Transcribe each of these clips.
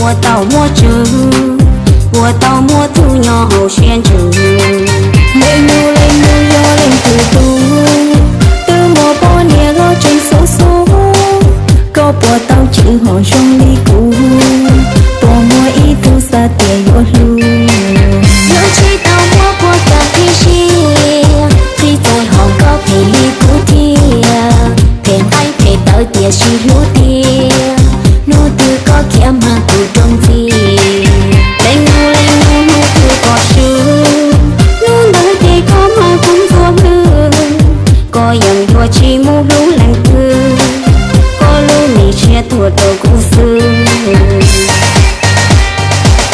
Puas tau muaj tswv, puas tau muaj tug nyob hauv siab ntsws? Leej nus, leej nus yog leej twg tug? Twb muaj poj niam los tseem xub xub, koj puas tau chwv hom zoo li kuv? Puas muaj ib tug xav tias yuav hlub? Yuav tsis tau muab puag ta qhib siab, qhib txaij hom koj phem li kuv thiab, phem nqaij phem tawv tiam sis hlub tiag. Hnub twg koj khiav mag kuv rooj ntxhi. Leej nus, leej nus, hnub twg koj swb, hnub ntawd ces koj mag kuv ntxuav hwj. Koj yeej yuav tsis mus hlub leej twg, koj lub me siab tuag rau kuv xwb.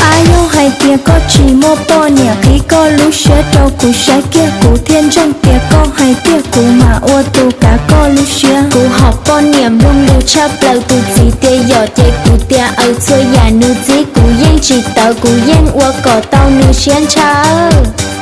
Ab, yog hais tias koj tsis muaj poj niam qhib koj lub siab rau kuv saib kiag, kuv thiaj ntseeg tias koj hais tiag, kuv mam ua tus kav koj lub siab. Kuv hom poj niam mloog lus tshaj plaws, tus txiv tias yom ces kuv tias aws, txhua yam nws txib kuv yeej tsis tawv, kuv yeej ua kom tau nws siab ntshaw.